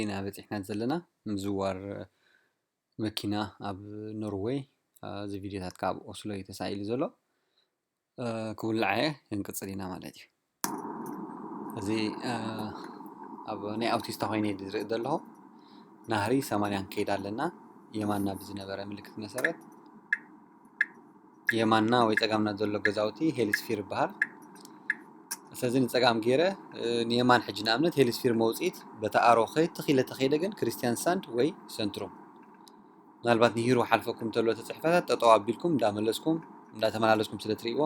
ኢና በጺሕና ዘለና። ምዝዋር መኪና ኣብ ኖርወይ፣ እ፣ እዚ ቪድዮታት ካብ ኦስሎ እዩ ተሳኢሉ ዘሎ። እ፣ ክውላዕ እየ፣ ክንቅጽል ኢና ማለት እዩ። እዚ፣ እ፣ ኣብ ናይ ኣውቲስታ ኮይነ ዝርኢ ዘለኹ ናህሪ ሰማንያ ክንከይድ ኣለና። የማንና ብዝነበረ ምልክት መሰረት የማንና ወይ ጸጋምና ዘሎ ገዛውቲ ሄልስፊር ይበሃል። ስለዚ ንጸጋም ገይረ፣ እ፣ ንየማን ሕጂ ንኣብነት ሄልስፊር መውጽኢት በታ ኣሮ ከይድ ትኺለ ተኸይደ ግን ክርስቲያን ሳንድ ወይ ሰንትሩም። ምናልባት ንሂሩ ሓልፈኩም ተሎ ተጽሕፈታት ጠጠው ኣቢልኩም እንዳመለስኩም እንዳተመላለስኩም ስለ ትርእይዎ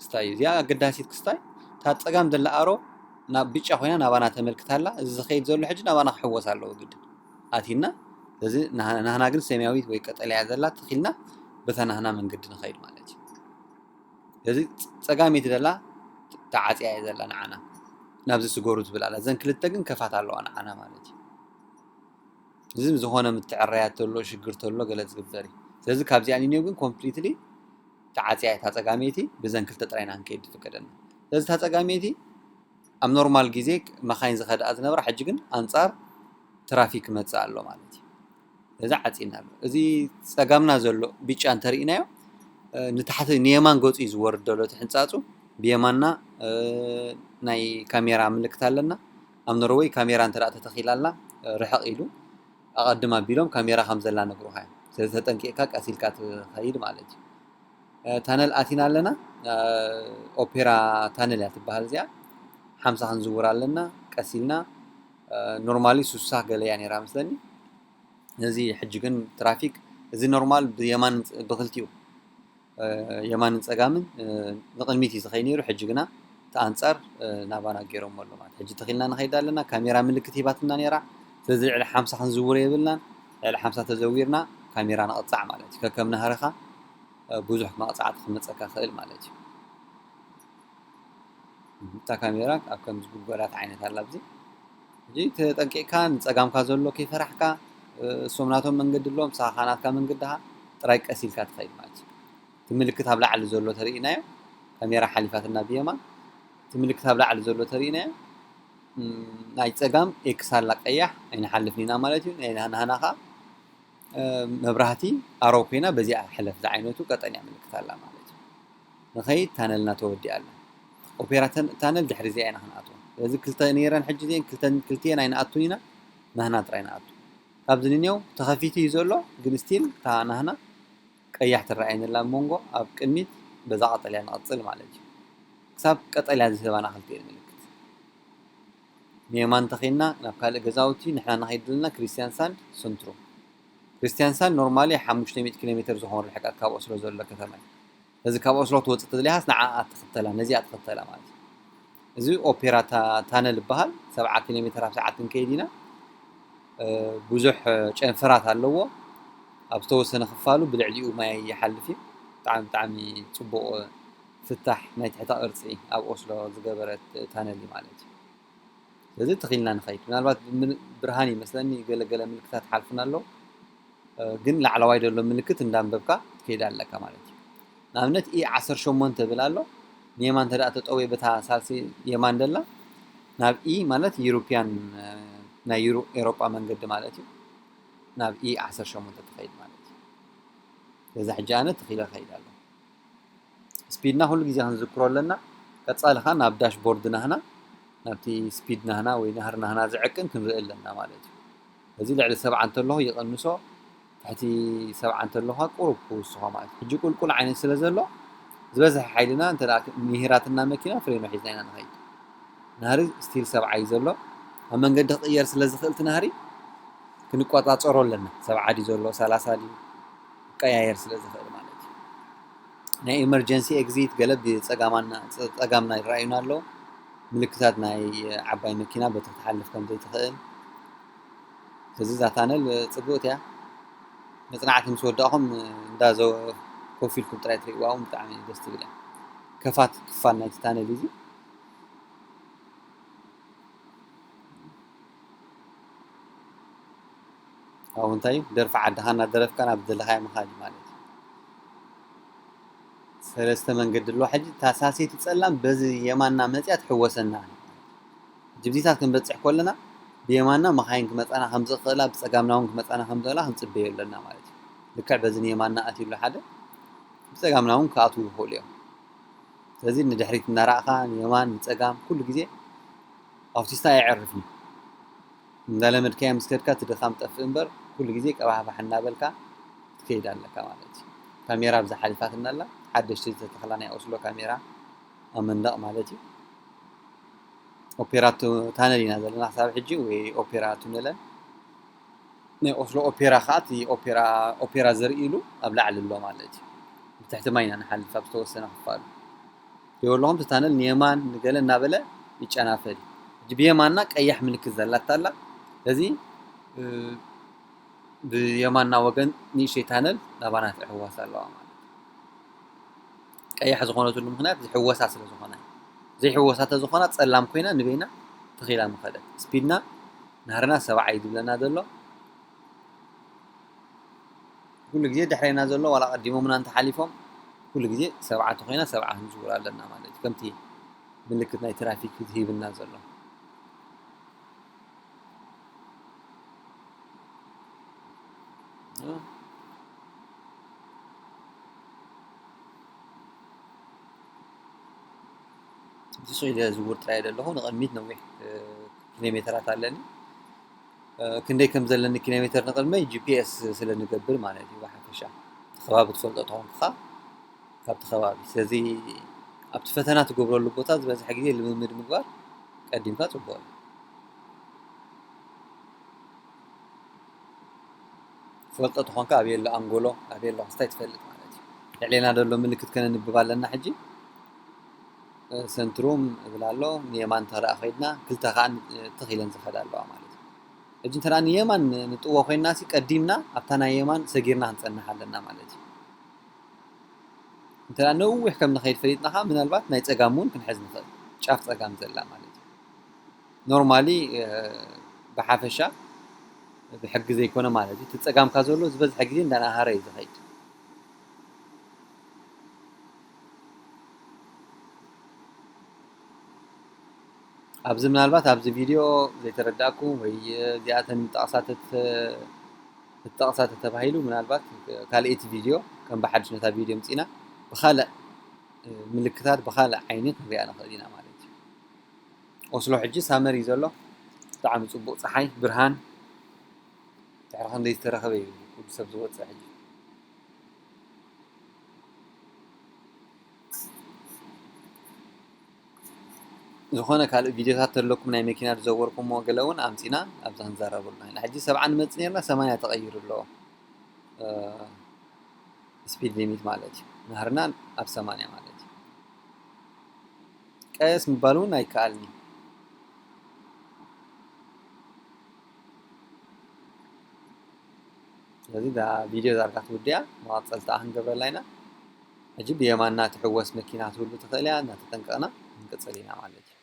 ክስታይ እዩ። እዚኣ ኣገዳሲት ክስታይ። እታ ጸጋም ዘላ ኣሮ ናብ ብጫ ኮይና ናባና ተመልክት ኣላ። እዚ ዝኸይድ ዘሎ ሕጂ ናባና ክሕወስ ኣለዎ ግድን። ኣቲና። ስለዚ ናህ-፣ ናህና ግን ሰማያዊት ወይ ቀጠልያ ዘላ ተኺልና በታ ናህና መንገዲ ንኸይድ ማለት እዩ። ስለዚ ጸጋመይቲ ዘላ ተዓጽያ እያ ዘላ ንዓና። ናብዚ ስገሩ ትብል ኣላ። እዘን ክልተ ግን ከፋት ኣለዋ ንዓና ማለት እዩ። እዚ ዝኾነ ምትዕርራያት ተሎ፣ ሽግር ተሎ ገለ ዝግበር እዩ። ስለዚ ካብዚኣ ንንዮ ግን ኮምፕሊትሊ ተዓጽያ እያ እታ ጸጋመይቲ፣ ብዘን ክልተ ጥራይ ኢና ክንከይድ ዝፍቀደና። ስለዚ እታ ጸጋመይቲ ኣብ ኖርማል ግዜ መኻይን ዝኸድኣ ዝነብራ፣ ሕጂ ግን ኣንጻር ትራፊክ ክመጽእ ኣሎ ማለት እዩ። እዚ ዓጺና ኣሎ። እዚ ጸጋምና ዘሎ ብጫ እንተርኢናዮ፣ እ፣ ንታሕቲ ንየማን ገጹ እዩ ዝወርድ ዘሎ እቲ ሕንጻጹ። ብየማንና፣ እ፣ ናይ ካሜራ ምልክት ኣለና። ኣብ ኖርወይ ካሜራ እንተ ደኣ ተተኺላ ኣላ፣ እ፣ ርሕቕ ኢሉ ኣቐድም ኣቢሎም ካሜራ ከም ዘላ ነግሩኻ እዮም። ስለዚ ተጠንቂቕካ ቀስ ኢልካ ትኸይድ ማለት እዩ። እ፣ ታነል ኣቲና ኣለና። እ፣ ኦፔራ ታነል እያ ትበሃል እዚኣ። ሓምሳ ክንዝውር ኣለና ቀስ ኢልና። እ፣ ኖርማሊ ሱሳ ገለ እያ ነይራ መስለኒ። ነዚ ሕጂ ግን ትራፊክ፣ እዚ ኖርማል ብየማን ብኽልቲኡ፣ እ፣ የማንን ጸጋምን፣ እ፣ ንቕድሚት እዩ ዝኸይድ ነይሩ። ሕጂ ግና እቲ ኣንጻር፣ እ፣ ናባና ገይሮሞ ኣሎ ማለት። ሕጂ ተኺልና ንኸይድ ኣለና። ካሜራ ምልክት ሂባትና ነይራ። ስለዚ ልዕሊ ሓምሳ ክንዝውር የብልናን። ልዕሊ ሓምሳ ተዘዊርና ካሜራ ንቕጻዕ ማለት እዩ። ከከም ናህርኻ፣ እ፣ ብዙሕ መቕጻዕቲ ክመጸካ ክእል ማለት እዩ። እታ ካሜራ ኣብ ከምዚ ጉድጓዳት ዓይነት ኣላ ኣብዚ። ሕጂ ተጠንቂቕካ ንጸጋምካ ዘሎ ከይፈራሕካ፣ እ፣ እሶም ናቶም መንገዲ ኣለዎም፣ ንስኻ ናትካ መንገድኻ ጥራይ ቀስ ኢልካ ትኸይድ ማለት እዩ። እቲ ምልክት ኣብ ላዕሊ ዘሎ ተርኢናዮ፣ ካሜራ ሓሊፋትና ብየማን። እቲ ምልክት ኣብ ላዕሊ ዘሎ ተርኢናዮ፣ እም፣ ናይ ጸጋም ኤክስ ኣላ ቀያሕ፣ ኣይንሓልፍን ኢና ማለት እዩ። ናይ ናህና ኸኣ፣ እ፣ መብራህቲ ኣሮ ኮይና በዚኣ ሕለፍ ዝዓይነቱ ቀጠልያ ምልክት ኣላ ማለት እዩ። ንኸይድ ታነልና ተወዲኣ ኣላ። ኦፔራ ተን-፣ ታነል ድሕሪ እዚኣ ኢና ክንኣትዎ። ስለዚ ክልተ ነይረን ሕጂ እዚአን ክልተን፣ ክልቲኤን ኣይንኣቱን ኢና፣ ናህና ጥራይ ንኣቱ። ካብዚ ንኔው ተኸፊቱ እዩ ዘሎ፣ ግን ስቲል እታ ናህና ቀያሕ ትረኣየኒ ኣላ ኣብ መንጎ፣ ኣብ ቅድሚት በዛ ቀጠልያ ንቐጽል ማለት እዩ። ክሳብ ቀጠልያ ዝህባና ክልቲኤን ምልክት። ንየማን ተኺልና ናብ ካልእ ገዛውቲ ንሕና ንኸይድ ዘለና ክሪስቲያንሳንድ ሰንትሩም። ክሪስቲያንሳንድ ኖርማሊ ሓሙሽተ ሚእቲ ኪሎ ሜትር ዝኾን ርሕቀት ካብ ኦስሎ ዘሎ ከተማ እዩ። እዚ ካብ ኦስሎ ትወጽእ ተደሊኻስ ንዓኣ ትኽተላ፣ ነዚኣ ትኽተላ ማለት እዩ። እዚ ኦፔራ ታ-፣ ታነል ይበሃል። ሰብዓ ኪሎ ሜትር ኣብ ሰዓት ክንከይድ ኢና። እ፣ ብዙሕ ጨንፈራት ኣለዎ። ኣብ ዝተወሰነ ክፋሉ ብልዕሊኡ ማይ ይሓልፍ እዩ። ብጣዕሚ፣ ብጣዕሚ ጽቡቕ ፍታሕ ናይ ትሕተ ቅርጺ ኣብ ኦስሎ ዝገበረት ታነል እዩ ማለት እዩ። ስለዚ ተኺልና ንኸይድ። ምናልባት ምን-፣ ብርሃን ይመስለኒ ገለ ገለ ምልክታት ሓልፉና ኣለዉ። እ፣ ግን ላዕለዋይ ዘሎ ምልክት እንዳንበብካ ትከይድ ኣለካ ማለት እዩ። ንኣብነት ኢ ዓሰርተ ሸሞንተ ብል ኣሎ። ንየማን እንተ ደኣ ተጠውየ በታ ሳልሲ የማን ደላ ናብ ኢ ማለት ዩሮፕያን፣ እ፣ ናይ ዩሮ-፣ ኤሮጳ መንገዲ ማለት እዩ። ናብ ኢ ዓሰርተ ሸሞንተ ትኸይድ ማለት እዩ። ስለዚ ሕጂ ኣነ ተኺለ እኸይድ ኣለኹ። ስፒድና ኩሉ ግዜ ክንዝክሮ ኣለና። ቀጻሊ ኸኣ ናብ ዳሽቦርድ ናህና፣ ናብቲ ስፒድ ናህና ወይ ናህሪ ናህና ዝዕቅን ክንርኢ ኣለና ማለት እዩ። እዚ ልዕሊ ሰብዓ እንተለኹ ይቐንሶ፣ ትሕቲ ሰብዓ እንተለኹ ቁሩብ ክውስኾ ማለት እዩ። ሕጂ ቁልቁል ዓይነት ስለ ዘሎ፣ ዝበዝሐ ሓይልና እንተ ደኣ ምሂራትና መኪና ፍሬኖ ሒዝና ኢና ንኸይድ። ናህሪ ስቲል ሰብዓ እዩ ዘሎ። ኣብ መንገዲ ክቕየር ስለ ዝኽእል እቲ ናህሪ ክንቆጻጸሮ ኣለና። ሰብዓ ድዩ ዘሎ፣ ሰላሳ ድዩ? ክቀያየር ስለ ዝኽእል ማለት እዩ። ናይ ኢመርጀንሲ ኤግዚት ገለ ብጸጋማና-፣ ጸ-፣ ጸጋምና ይረኣዩና ኣለዉ። ምልክታት ናይ ዓባይ መኪና በቲ ክትሓልፍ ከም ዘይትኽእል። ስለዚ እዛ ታነል ጽብቕቲ እያ። መጽናዕቲ ምስ ወዳእኹም እንዳ ዘ-፣ ኮፍ ኢልኩም ጥራይ ትርእይዋ እውን ብጣዕሚ ደስ ትብል እያ። ከፋት ክፋል ናይቲ ታነል እዩ እዚ። ኣብኡ እንታይ እዩ? ደርፊ ዓድኻ እናደረፍካ ናብ ዝደለኻዮ ምኻድ እዩ ማለት እዩ። ሰለስተ መንገዲ ኣለዋ። ሕጂ እታ ሳልሰይቲ ጸላም በዚ የማንና መጽያ ትሕወሰና። ጅብዚታት ክንበጽሕ ከለና ብየማና መኻይን ክመጻና ከም ዝኽእላ፣ ብጸጋምና እውን ክመጻና ከም ዝኽእላ ክንጽበዮ ኣለና ማለት እዩ። ልክዕ በዚ ንየማና ኣትዩ ኣሎ ሓደ፣ ብጸጋምና እውን ክኣትዉ ይኽእሉ እዮም። ስለዚ ንድሕሪት እናረኣኻ፣ ንየማን፣ ንጸጋም፣ ኩሉ ግዜ ኣውቲስታ ኣየዕርፍን እዩ። እንዳለመድካዮ ምስ ከድካ እቲ ድኻም ጠፍእ እምበር፣ ኩሉ ግዜ ቀባሕባሕ እናበልካ ትከይድ ኣለካ ማለት እዩ። ካሜራ ብዛ ሓሊፋትና ኣላ፣ ሓደሽቲ ዝተተኽላ ናይ ኦስሎ ካሜራ ኣብ መንደቕ ማለት እዩ። ኦፔራ ቱ-፣ ታነል ኢና ዘለና ክሳብ ሕጂ፣ ወይ ኦፔራ ቱነለን። ናይ ኦስሎ ኦፔራ ከዓ እቲ ኦፔራ፣ ኦፔራ ዘርኢ ኢሉ ኣብ ላዕሊ ኣሎ ማለት እዩ። ብትሕቲ ማይ ኢና ንሓልፍ ኣብ ዝተወሰነ ክፋሉ። ደይ ኣለኹም፣ እቲ ታነል ንየማን ንገለ እናበለ ይጨናፈል እዩ። ሕጂ ብየማንና ቀያሕ ምልክት ዘላታ ኣላ። ስለዚ፣ እ፣ ብየማንና ወገን ንእሽተይ ታነል ናባና ትሕወስ ኣለዋ ማለት እዩ። ቀያሕ ዝኾነትሉ ምኽንያት ዝሕወሳ ስለ ዝኾነ። ዘይሕወሳ ተዝኾና ጸላም ኮይና ንበይና ተኺላ ምኸደት። ስፒድና ናህርና ሰብዓ እዩ ዝብለና ዘሎ። ኩሉ ግዜ ድሕሬና ዘሎ ዋላ ቀዲሞምና እንተሓሊፎም፣ ኩሉ ግዜ ሰብዓ ተኾይና ሰብዓ ክንዝውር ኣለና ማለት እዩ። ከምቲ ምልክት ናይ ትራፊክ ዝሂብና ዘሎ። እዚ ኢለ ዝውር ጥራይ ዘለኹ፣ ንቕድሚት ነዊሕ፣ እ፣ ኪሎ ሜተራት ኣለኒ። እ፣ ክንደይ ከም ዘለኒ ኪሎ ሜተር ንቕድመይ ጂ ፒ ኤስ ስለ ንገብር ማለት እዩ። ብሓፈሻ እቲ ከባቢ ትፈልጦ ተኾንካ ካብቲ ከባቢ። ስለዚ ኣብቲ ፈተና ትገብረሉ ቦታ ዝበዝሐ ግዜ ልምምድ ምግባር ቀዲምካ ጽቡቕ እዩ። ትፈልጦ ተኾንካ ኣበይ ኣሎ ኣንጎሎ፣ ኣበይ ኣሎ ክስታይ ትፈልጥ ማለት እዩ። ልዕሌና ዘሎ ምልክት ከነንብብ ኣለና ሕጂ። እ፣ ሰንትሩም እብል ኣሎ፣ ንየማን ተረኣ ኸይድና፣ ክልተ ኸዓ ን-፣ ትኽ ኢለን ዝኸዳ ኣለዋ ማለት እዩ። ሕጂ እንተ ደኣ ንየማን ን-፣ ንጥዎ ኮይንና ሲ ቀዲምና ኣብታ ናይ የማን ሰጊርና ክንጸንሕ ኣለና ማለት እዩ። እንተ ደኣ ነዊሕ ከም ንኸይድ ፈሊጥና ኸዓ ምናልባት ናይ ጸጋም እውን ክንሕዝ ንኽእል፣ ጫፍ ጸጋም ዘላ ማለት እዩ። ኖርማሊ፣ እ፣ ብሓፈሻ ብሕጊ ዘይኮነ ማለት እዩ። እቲ ጸጋምካ ዘሎ ዝበዝሐ ግዜ እንዳናሃረ እዩ ዝኸይድ። ኣብዚ ምናልባት ኣብዚ ቪድዮ ዘይተረዳእኩም ወይ እዚኣተን ጠቕሳት ተተ-፣ ተጠቕሳ ተተባሂሉ ምናልባት ካልኣይቲ ቪድዮ ከም ብሓድሽ ነታ ቪድዮ ምጺና ብኻልእ ምልክታት ብኻልእ ዓይኒ ክንሪኣ ንኽእል ኢና ማለት እዩ። ኦስሎ ሕጂ ሳመር እዩ ዘሎ። ብጣዕሚ ጽቡቕ ጸሓይ፣ ብርሃን። ድሕሪ ክንደይ ዝተረኸበ እዩ ኩሉ ሰብ ዝወጽእ ሕጂ። ዝኾነ ካልእ ቪድዮታት ተለኩም ናይ መኪና ዝዘወርኩምዎ ገለ እውን ኣምጺና ኣብዚ ክንዛረበሉ ኢና። ሕጂ ሰብዓ ንመጽእ ነርና፣ ሰማንያ ተቐይሩ ኣሎ። እ፣ ስፒድ ሊሚት ማለት እዩ። ናህርና ኣብ ሰማንያ ማለት እዩ። ቀስ ምባል እውን ኣይከኣልን እዩ። ስለዚ እዛ ቪድዮ ዳርጋ ትውድያ፣ መቐጸልታ ክንገብረላ ኢና። ሕጂ ብየማንና ትሕወስ መኪና ትህሉ ትኽእል እያ፣ እናተጠንቀቕና ክንቅጽል ኢና ማለት እዩ።